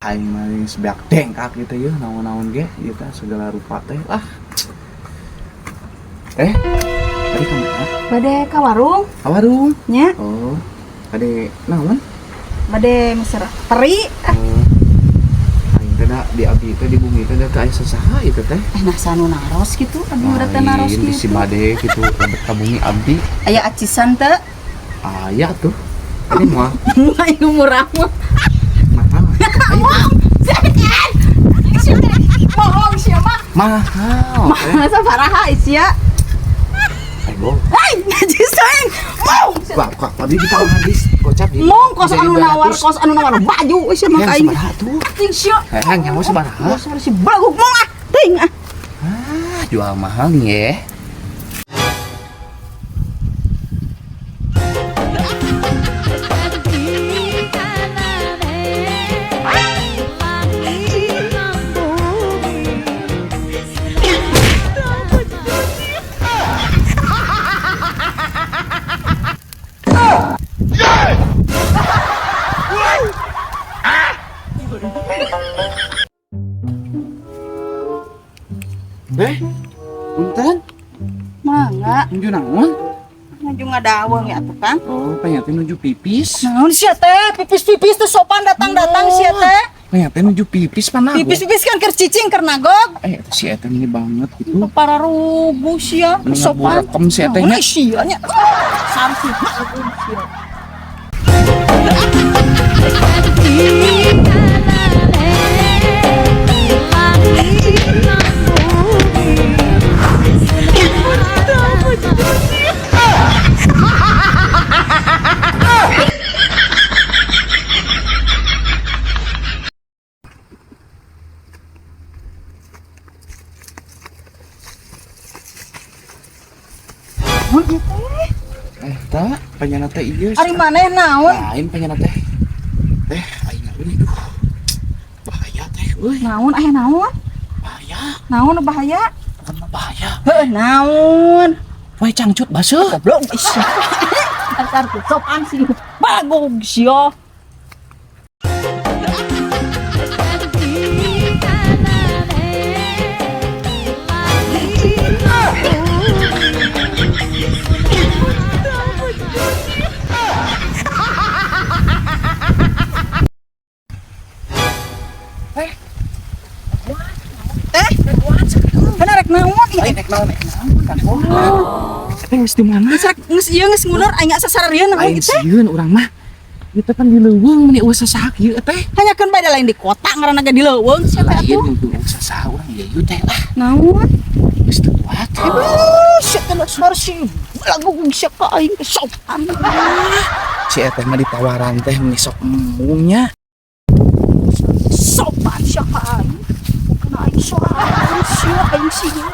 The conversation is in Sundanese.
Aing mah geus beak dengkak gitu ya, naon-naon ge ieu teh segala rupa teh lah. Eh, tadi ka mana? Bade ka warung. Ka warung. Nya. Oh, bade naon? Bade meser teri. Oh. Aing teh da di abi teh di bumi teh da teu aya sasaha ieu teh. Eh, nah sanu naros gitu, abi udah teh naros Lain bisi gitu. Bade gitu lebet ka bumi abdi. Aya acisan teu? Aya tuh. Ini moal Ayo murah mah. Mahal. Ayo. Bohong sia mah. Mahal teh. Masa sabaraha sia? Ayo. Hai, najis aing. Mau. Wah, kok abdi kita habis gocap gitu. Mong kos Jadi anu nawar, 200. Kos anu nawar baju sia mah Yang ka aing. sabaraha tuh? Ting sia. Eh, nyawa sabaraha? Bos si baguk mong ah. Ting ah. Ah, jual mahal nih ya. Eh, punten, Mangga, nuju naon? Nuju ngadaweung ya atuh, Kang. Oh, pengen teh nuju pipis. Naon sia teh? Pipis-pipis tuh sopan datang-datang sia teh. Pengen teh nuju pipis panah. Pipis-pipis kan keur cicing keur nagog. Eh, si eta ini banget gitu. Para rugu sia, Mending sopan. ngaburekem si eta nya. Naon sia nya? Sarsi sia. Naon ieu teh? Eh, tak, pengen teh ieu. Ari maneh naon? Lain pengen teh. Teh, aing euy duh. Bahaya teh euy, Naon aya naon? Bahaya. Naon nu bahaya? Bukan mah bahaya. Heuh, naon? Wah, cangcut baseuh. Goblok sia. Asar tuh sopan sih. Bagong sia. Eh, bener rek naon ieu? Lain rek naon rek naon kan. Teh geus di mana? Geus rek geus ieu geus ngulur aing sasararieun naon Aing ieu teh? sieun urang mah. Ieu teh kan di leuweung meni eueuh sasaha kieu teh. Hanyakeun bae da lain di kota ngaranna ge di leuweung sia teh Lain atuh. mumpung eueuh sasaha urang ieu ieu teh lah. Naon? Geus teu kuat. Aduh, sia teh sar si lagu sia ka aing sopan. Si eta mah ditawaran teh meni sok embungnya. Sopan sia ka aing. Bukan aing sopan sia aing sieun.